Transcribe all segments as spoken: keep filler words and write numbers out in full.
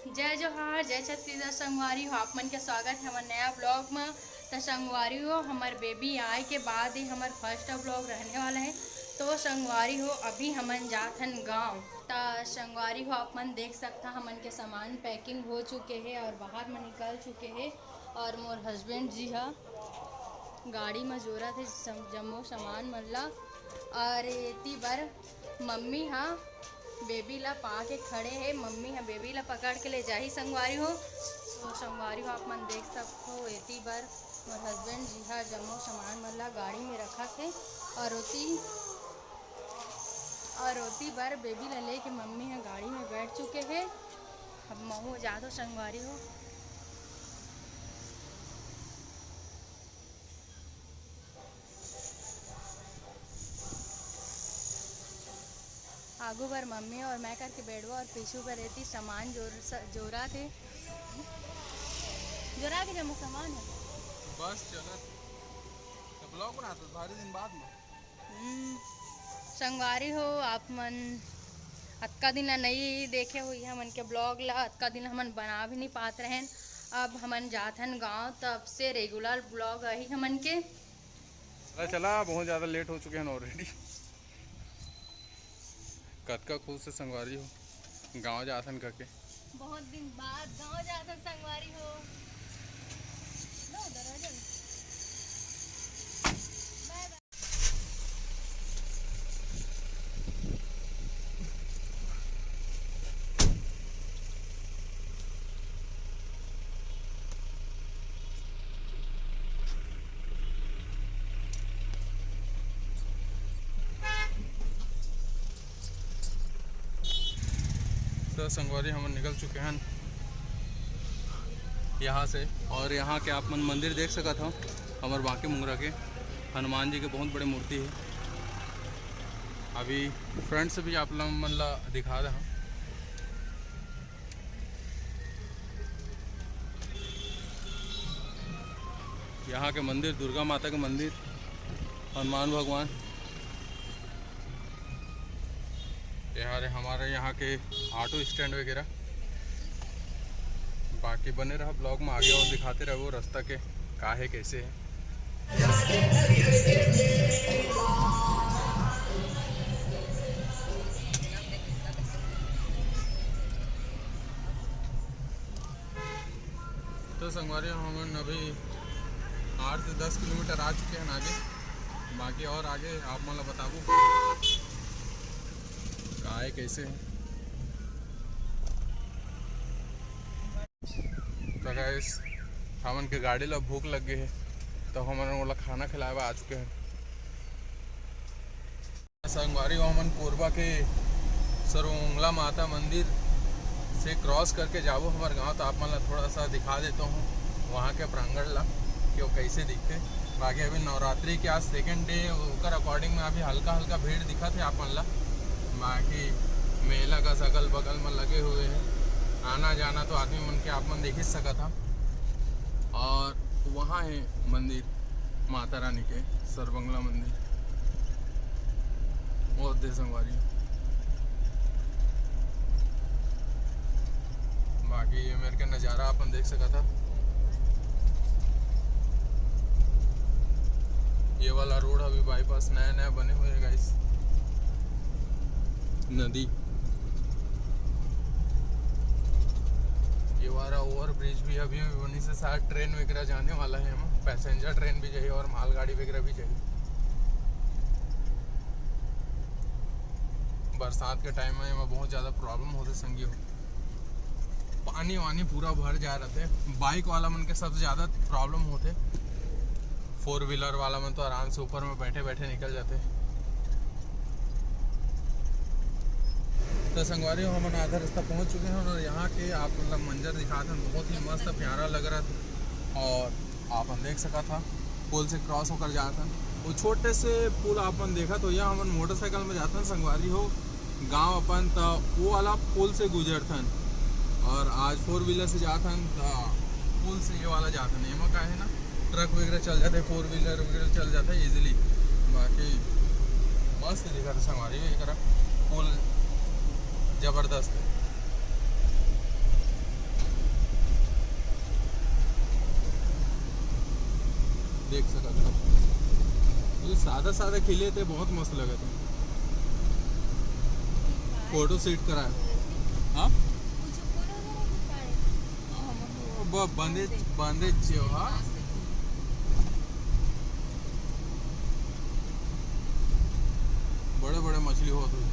जय जोहार, जय छत्तीसगढ़ संगवारी हो, आप मन के स्वागत है हमर नया ब्लॉग में। तो संगवारी हो, हमर बेबी आए के बाद ही हमर फर्स्ट ब्लॉग रहने वाला है। तो संगवारी हो, अभी हमन जात हन गाँव। तो संगवारी हो, आप मन देख सकता, हमन के सामान पैकिंग हो चुके है और बाहर में निकल चुके है। और मोर हस्बैंड जी हा गाड़ी में जोरत हे सम-, जम्मो सामान मन ला। और एती बर मम्मी हा बेबी ला पा के खड़े हे। मम्मी हा बेबी ला पकड़ के ले जाही संगवारी हो। तो संगवारी हो, आप मन देख सकथो, एती बर मोर हस्बैंड जी हा जम्मो सामान मन ला गाड़ी में रखत हे। और ओती, और ओती बर बेबी ला लेके मम्मी हा गाड़ी में बैठ चुके हे। अब महू जात हो संगवारी हो। आगू बर मम्मी और मैं करके बैठबो और पीछू बर एती सामान जोर स-, जोरा थे। जोरा के जम्मो सामान है। बस चलत। तो ब्लॉग बनात हो भारी दिन बाद में। हम्म, संगवारी हो, आप मन अतका दिन ला नई देखे होही हमन के ब्लॉग ला, अतका दिन ला हमन बना भी नहीं पात रहेन। अब हमन जात हन गाँव, तब से रेगुलर ब्लॉग आही हमन के। चला, चला, बहुत ज़्यादा लेट हो चुके हैं ऑलरेडी। कतका खुश है संगवारी हो, गाँव जात हन करके। बहुत दिन बाद गाँव जात हन संगवारी हो। लो, दरवाजा दे। बाय बाय। तो संगवारी, हमन निकल चुके हैं यहाँ से, और यहाँ के आप मन मंदिर देख सकत हो, हमर बांके मुंगरा के हनुमान जी के बहुत बड़े मूर्ति है। अभी फ्रंट से भी आप मन ला दिखा रहा हूँ। यहाँ के मंदिर, दुर्गा माता के मंदिर, हनुमान भगवान, ये हरे हमारे यहाँ के ऑटो स्टैंड वगैरह। बाकी बने रहा ब्लॉग में, आगे और दिखाते रहो रास्ता के का है, कैसे है। तो संगवारी हो, हमन अभी आठ से दस किलोमीटर आ चुके हैं आगे। बाकी और आगे आप मन ला बताबो का है, कैसे है। तो गाइस, हमन के गाड़ी ला भूख लग गए है, तो हमन ओला खाना खिलाए बर आ चुके हैं। संगवारी हो, हमन कोरबा के सरवंगला माता मंदिर से क्रॉस करके जाबो हमर गांव, तो आप मन ला थोड़ा सा दिखा देता हूँ वहाँ के प्रांगण ला कि वो कैसे दिखते। बाकी अभी नवरात्रि के आज सेकंड डे, ओकर अकॉर्डिंग में अभी हल्का हल्का भीड़ दिखत है आप मन ला। बाकी मेला का अगल बगल में लगे हुए हैं, आना जाना तो आदमी मन के आप मन देख ही सकत हा। और वहाँ है मंदिर माता रानी के, सरबंगला मंदिर। बहुत दे संगवारी। बाकी ये मेरे के नज़ारा अपन देख सकत हा। ये वाला रोड अभी बाईपास नया नया बने हुए है गाइस। नदी, ये वाला ओवर ब्रिज भी अभी बनी से शायद ट्रेन वगैरह जाने वाला है, हम पैसेंजर ट्रेन भी जाही और मालगाड़ी वगैरह भी जाही। बरसात के टाइम में एमा बहुत ज़्यादा प्रॉब्लम होथे संगी हो, पानी वानी पूरा भर जा रथे। बाइक वाला मन के सबसे ज़्यादा प्रॉब्लम होथे, फोर व्हीलर वाला मन तो आराम से ऊपर में बैठे बैठे निकल जाथे। तो संगवारी हो, हमन आधा रास्ता पहुंच चुके हैं और यहाँ के आप मतलब मंजर दिखात हन, बहुत ही मस्त प्यारा लग रहा था। और आप मन देख सकत हा, पुल से क्रॉस होकर जात हन। वो छोटे से पुल आप मन देखत हो, या हमन मोटरसाइकिल में जात हन संगवारी हो गांव अपन, त वो वाला पुल से गुजरथन। और आज फोर व्हीलर से जात हन, त पुल से ये वाला जात हन। एमा का है ना, ट्रक वगैरह चल जाते, फोर व्हीलर वगैरह चल जाते इजीली। बाकी मस्त दिखत है संगवारी हो, एकरा पुल जबरदस्त है। देख सकत हव, ये सादा सादा खिले थे, बहुत मस्त लगत हे। फोटो सेट करा हे। हाँ, हाँ, मतलब ब-, बंदे, बंदे च हो, हाँ। बड़े बड़े मछली होत हे।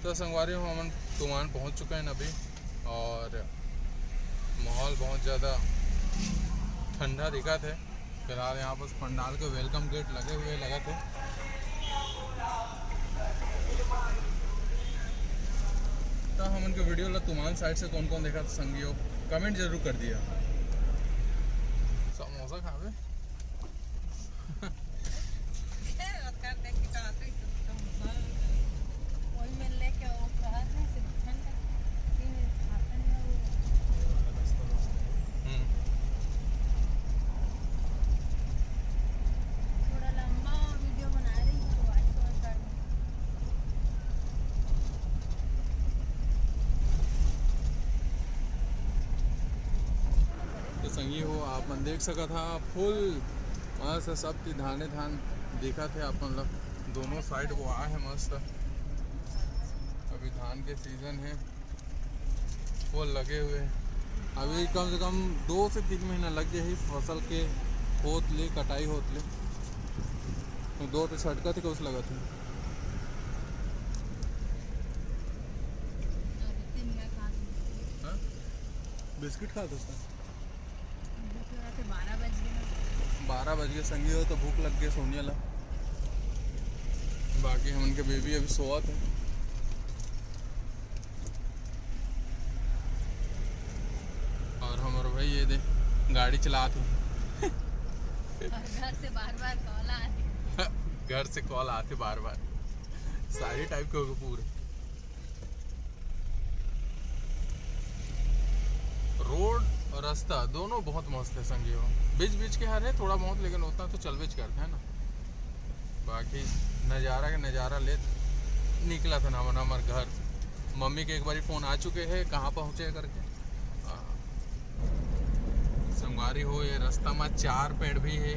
तो संगवारी हो, हमन तुमान पहुंच चुके हैं अभी और माहौल बहुत ज़्यादा ठंडा दिखत हे। फिलहाल यहाँ पास पंडाल के welcome gate लगे हुए लगत हे। तो हमन के video ला तुमान side से कौन कौन देखत हे संगी हो, comment जरूर कर दिया। समोसा खाबे। हम्म। थोड़ा लंबा video बना रही हूँ, तो आज थोड़ा कर तो संगी हो, आप मन देख सकत हा, full मस्त सब चीज धाने धान दिखत हे आप मन ला। दोनों side बोआ हे मस्त। अभी धान के season हे, full लगे हुए हे। अभी कम से कम दो से तीन महीना लग जाही फसल के होत ले, कटाई होत ले। दो तो छटकत हे, कस लगत हे। हाँ? बिस्किट खा दोस्त। भूख लगा के बारह बज गए ना। बारह बज गए संगी हो, तो भूख लग गए सोनिया ला। बाकी हमन के baby अभी सोवत हे। और हमर भाई ये दे गाड़ी चलात हे। और घर से बार बार call आत हे। घर से call आत हे बार बार। सारी type के हो गए पूरे। Road और रास्ता दोनों बहुत मस्त हे संगी हो। बीच बीच के हर हे थोड़ा बहुत, लेकिन उतना तो चलबेच करथे, है ना। बाकी नज़ारा के नज़ारा लेत निकलत हन हमन हमर घर। मम्मी के एक बारी phone आ चुके हे, कहाँ पहुँचे करके। आ, संगवारी हो, ये रास्ता में चार पेड़ भी हे,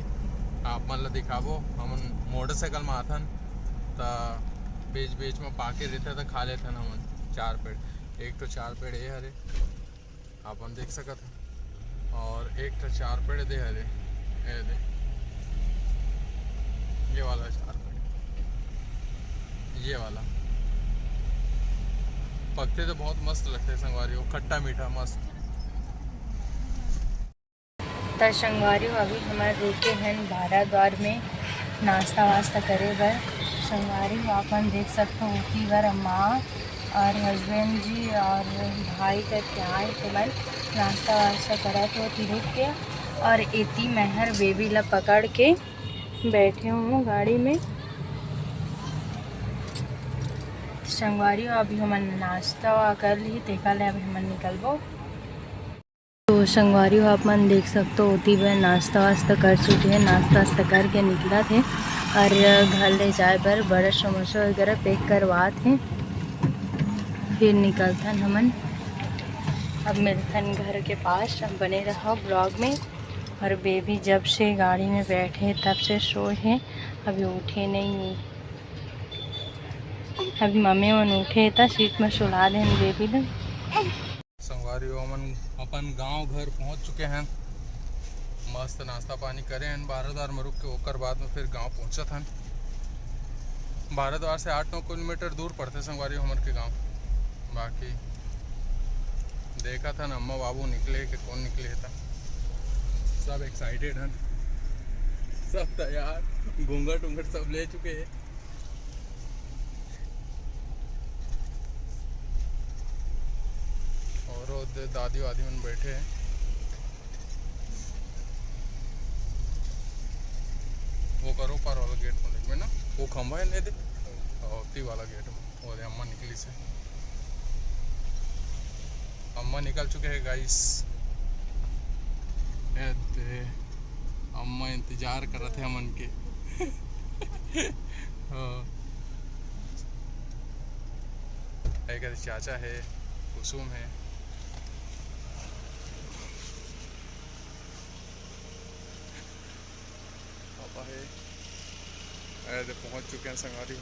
आप मन ला दिखाबो। हमन motorcycle में आथन, त बीच बीच में पाके रहिथे, त खा लेथन हमन चार पेड़। एक तो चार पेड़ ये हरे, आप मन देख सकत हव, और एक ठो चार पेड़ दे हरे, ये दे, ये वाला चार पेड़, ये वाला पकते तो बहुत मस्त लगते संगवारी हो, खट्टा मीठा मस्त। त संगवारी हो, अभी हमन रुके हन बारा द्वार में नाश्ता वास्ता करे बर। संगवारी हो, आप मन देख सकत हो, ओती बर अम्मा और husband जी और भाई करके आए, तो मन नाश्ता वास्ता करत होती रुक के। और एती मैं हर baby ला पकड़ के बैठे हूँ गाड़ी में। संगवारी हो, अभी हमन नाश्ता वा कर ली, तेकर ले अभी हमन निकलबो। तो संगवारी हो, आप मन देख सकत हो, ओती बर नाश्ता वास्ता कर चुके हैं, नाश्ता वास्ता करके निकलत हे और घर ले जाए बर बड़ा समोसा वगैरह pack करवात हे, फिर निकलथन हमन। अब मिलथन घर के पास, बने रहो vlog में। और baby जब से गाड़ी में बैठे तब से सोए हे, अभी उठे नहीं हे। अभी मम्मी मन उठे त seat में सुला देन baby ला। संगवारी हो, हमन अपन गांव घर पहुंच चुके हैं। मस्त नाश्ता पानी करे हैं बारा द्वार में रुक के, ओकर बाद में फिर गांव पहुंचत हन। बारा द्वार से आठ नौ किलोमीटर दूर पड़थे संगवारी हो हमर के गांव। बाकी देखत हन अम्मा बाबू निकले के कौन निकले हे, त सब excited हन, सब तैयार, घूंघट उंघट सब ले चुके हैं। और वो दे-, दादी वादी मन बैठे हैं। वो करो पार वाला gate में देख में ना, वो खंभा है, नहीं दे, ओती वाला gate में, वो दे अम्मा निकली से। अम्मा निकल चुके हैं guys। ए दे, अम्मा इंतजार करत हे हमन के। हाँ। एक चाचा है, कुसुम है। पहुंच चुके हैं संगवारी।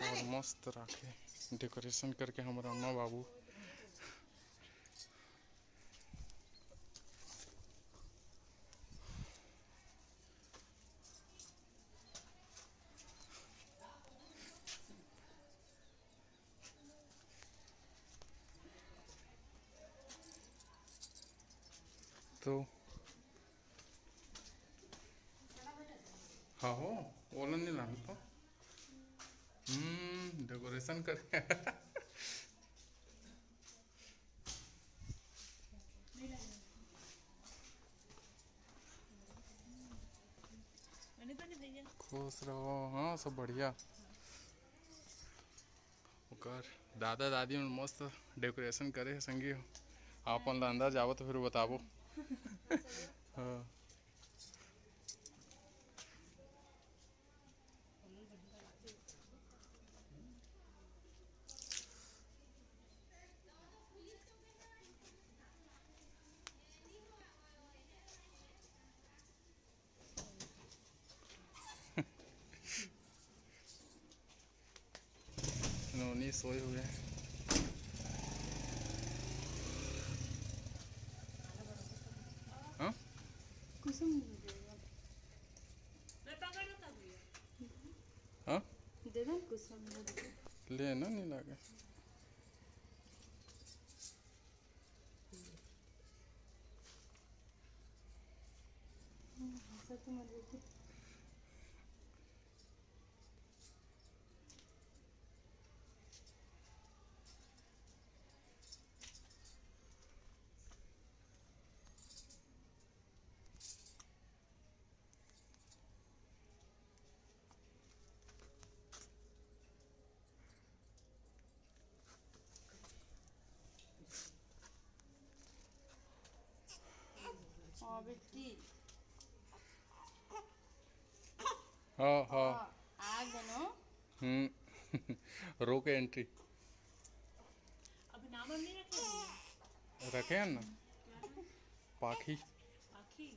और मस्त राखे decoration करके हमर अम्मा बाबू। तो हाँ हो, ओला नहीं लान तो। हम्म, decoration कर। खुश रहो। हाँ, सब बढ़िया। ओकर दादा दादी मन मस्त decoration करे हे संगी हो। आप मन ला अंदर जाबो तो फिर बताबो। हाँ। नोनी सोए हुए हैं। हाँ? कुसुम दे दो। हाँ? दे दो कुसुम, दे दो। ले ना, नहीं लागे। हम्म, सब तो मत देखिए। हाँ, बेटी। हाँ, हाँ। हाँ, आ गनो। हम्म। रोके entry। अभी नाम हम नहीं रखे हैं। रखे हैं ना? क्या है? पाखी। पाखी?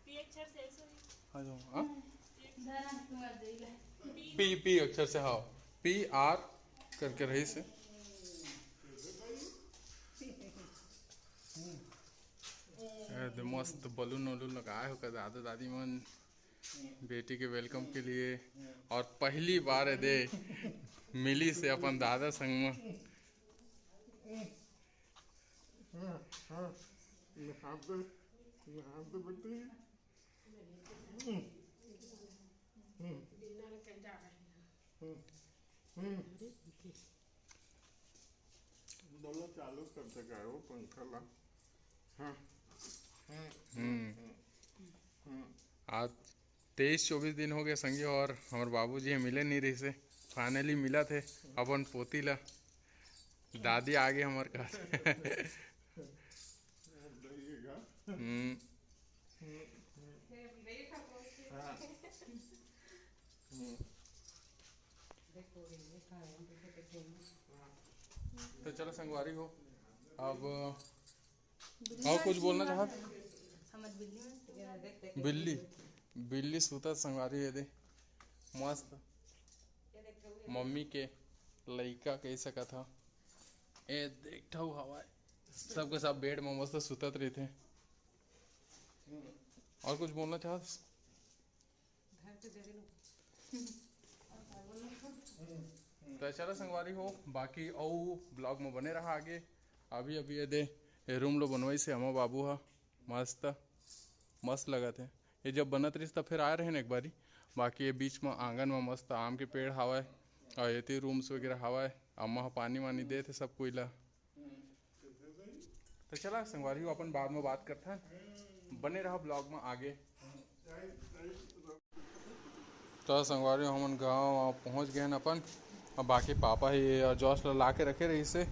पी अक्षर से ऐसे ही। आ जाओ, हाँ? धरा तुम्हार देगा। पी, पी अक्षर से, हाँ। पी आर करके रही से। ए, दे मस्त balloon वलून लगाए हो का दादा दादी मन बेटी के welcome के लिए। और पहली बार ए दे मिली से अपन दादा संग में। हाँ, हाँ, नहा दे, नहा दे बेटी। हम्म, हम्म, हम्म। बोलो, चालू कर दे का वो पंखा ला। हाँ। हम्म। हम्म। हम्म। आज तेईस चौबीस दिन हो गए संगी, और हमर बाबूजी ह मिले नहीं रहिसे। Finally मिलत हे अपन पोती ला। दादी आगे हमर घर। हम्म। हम्म। हम्म। तो चलो संगवारी हो, अब बिल्ली और कुछ बोलना चाहत? हमर बिल्ली मस्त है। बिल्ली, बिल्ली सुतत संगवारी, ये दे मस्त मम्मी के लइका कह सकत ह। ए देख ठऊ हवाए, सबके सब bed में मस्त सुतत रहिथे। और कुछ बोलना चाहत? घर के जगह लो। तो चलो संगवारी हो, बाकी अउ vlog में बने रहा आगे। अभी अभी ये दे, ये room लो बनवाई से अम्मा बाबू हा, मस्त, मस्त लगत है। ये जब बनत रहिस त फिर आए रहे न एक बारी। बाकी ये बीच में आंगन में मस्त आम के पेड़ हावय, और ये rooms वगैरह हावय। अम्मा हा पानी वानी देत हे सब कोई ला। तो चला संगवारी हो, अपन बाद में बात करथन, बने रहा vlog में आगे। तो संगवारी हो, हमन गाँव पहुँच गए हन अपन। अब बाकी पापा ही जॉस ला, ला के रखे रहिसे।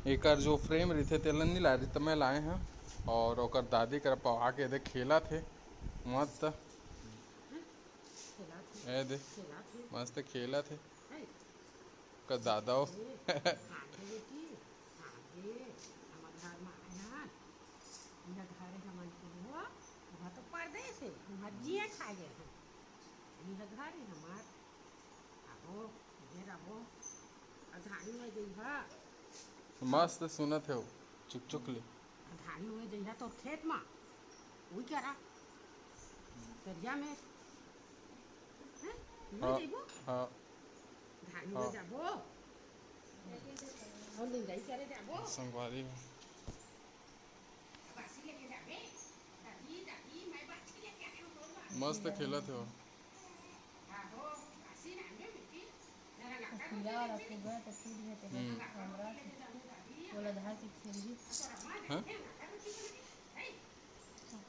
एकर जो frame रहिथे तेला नहीं लाए रहिस, त मैं लाए हन। और ओकर दादी कर पवा के देख खेलत हे मस्त। ए दे, खेलत हे। मस्त खेलत हे। हे। का दादा हो। ए, आगे बेटी, आगे। हमर घर म आए हन। इहाँ घर हे हमन के हो। उहाँ तो परदेस हे। उहाँ जिए खा गए हन। इहाँ घर हे हमर। आबो, इधर आबो। अधारी हो जइहा। मस्त सुनत हे वो, चुक चुक ले। अधारी हो जइहा तोर खेत म। उही करा। तरिया में। हैं? नहीं हाँ, जइबो? हाँ। धान में हाँ। जाबो। और निंदाई करे जाबो। संगवारी हो। बासी लेके जाबे। दादी, दादी, मैं बासी लेके आया हूँ, बोल रहा। मस्त खेलत हे वो। आहो, बासी ना आने बेटी। जरा लगा दो। पीला वाला फूल है तो फूल है तो हम्म। हमरा बोला धार के खेल भी। हाँ?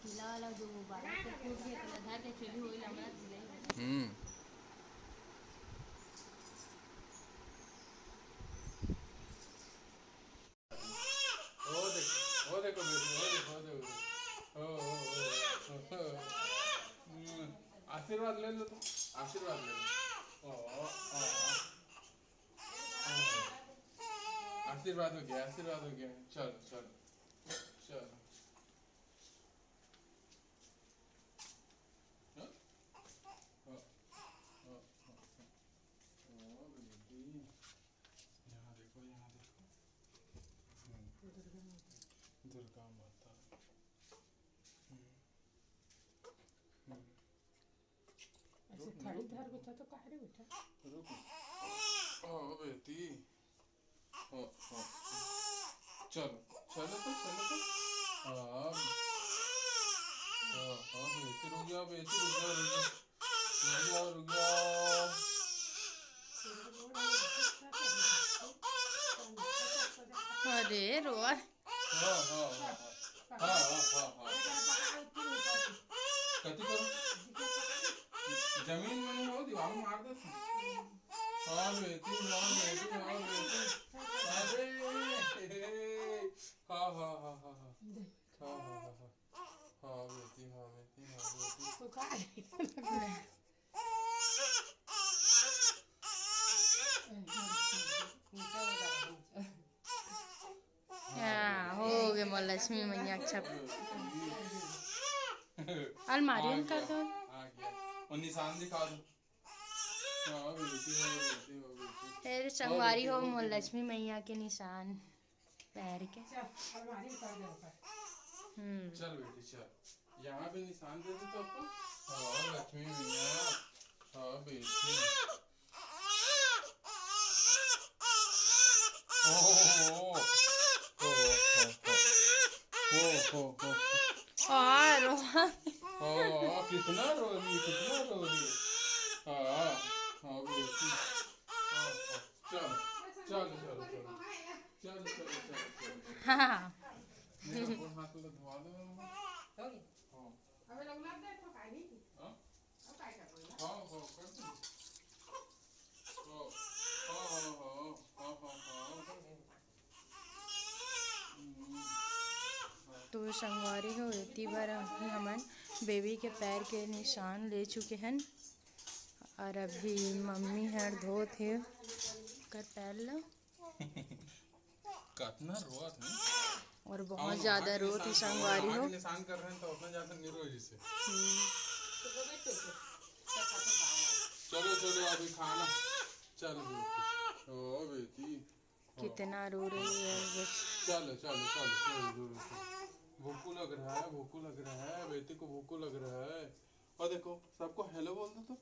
पीला वाला जो गुब्बारा के फूट गया, तेला धर के खेली होई, लमड़ा झिलाई होई। हम्म। ओ देखो, ओ देखो बेटी, ओ देखो, ओ देखो। ओ, ओ, ओ, ओ, ओ। हम्म। आशीर्वाद ले लो तुम, आशीर्वाद ले लो। ओ, ओ, ओ, ओ। आशीर्वाद हो गया, आशीर्वाद हो गया। चलो, चलो, चलो। हाँ? हाँ, हाँ, हाँ, हाँ। ओ बेटी, यहाँ देखो, यहाँ देखो। हम्म। दुर्गा माता। हम्म। हम्म। ऐसे रुक ना, थाली रुक धर ना। बेटा तो काहे रे बेटा? रुक ना। ओ बेटी। हाँ, हाँ। चलो, चलो तो, चलो तो। हाँ। हाँ, हाँ, बेटी रुक जाओ, बेटी रुक जाओ, रुक जाओ। रुक जाओ, रुक जाओ। अरे रोआ। हाँ, हाँ, हाँ, हाँ। हाँ, हाँ, हाँ, हाँ। कथी करो? जमीन में नहीं हो, दीवार में मार दे। हाँ बेटी, हाँ बेटी, हाँ बेटी। अरे, हाँ, हाँ, हाँ, हाँ, हाँ। हाँ, हाँ, हाँ, हाँ। हाँ बेटी, हाँ बेटी, हाँ बेटी। तो का है? हाँ, हो गए मोर लक्ष्मी मैया के छप। अलमारी में कर दो। आ गया। और निशान दिखा दो। हाँ, बेटी, हाँ, बेटी, हाँ, बेटी। फिर संगवारी हो, मोर लक्ष्मी मैया के निशान पैर के। चल, अलमारी में कर दे ऊपर। हम्म। चल बेटी, चल। यहाँ पे निशान दे दे तो अपन। हाँ, लक्ष्मी मैया। हाँ, बेटी। ओहो। ओहो, हो, हो। और हाँ, कितना रो रही, कितना रो रही। हाँ, हाँ, बेटी। हाँ, हाँ। चलो, चलो, चलो, चलो। चलो, चलो, चलो, चलो, चलो। हाँ। मेरा गोड़ हाथ ला धोवा दो। हाँ। हाँ? हाँ, हाँ, कर दो। हाँ, हाँ, हाँ, हाँ, हाँ, हाँ। हम्म। तो संगवारी हो, एती बर अभी हमन बेबी के पैर के निशान ले चुके हन, और अभी मम्मी हर धोत हे ओकर पैर ल। कतना रोत हे। और बहुत ज्यादा रोत हे संगवारी हो। निशान कर रहे हैं तो उतना ज्यादा नहीं रोए जिसे। हम्म। चलो, चलो, अभी खाना। चल बेटी। ओ बेटी। कितना रो रही है बस। चलो, चलो, चलो, चलो, चलो, चलो। भूखू लग रहा है, भूखू लग रहा है, बेटी को भूखू लग रहा है। और देखो, सबको हेलो बोल दो तो।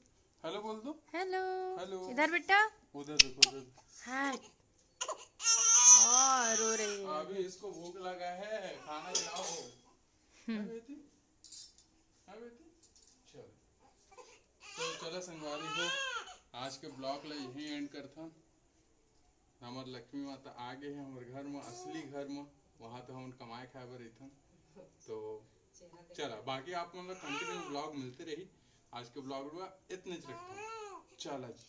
हेलो बोल दो। हेलो। हेलो। इधर बेटा। उधर देखो, उधर। हाय। और रो रही है। अभी इसको भूख लगा है, खाना खिलाओ। हम्म। है बेटी? है बेटी? चलो। तो चलो संगवारी हो, आज के vlog ला यहीं end करथन। हमर लक्ष्मी माता आ गए हैं हमर घर में, असली घर में, वहाँ तो हमन कमाए खाए बर रहिथन। तो चला, बाकी आप मन ला continue vlog मिलते रही। आज के vlog ला इतने च रखथन। चला जी।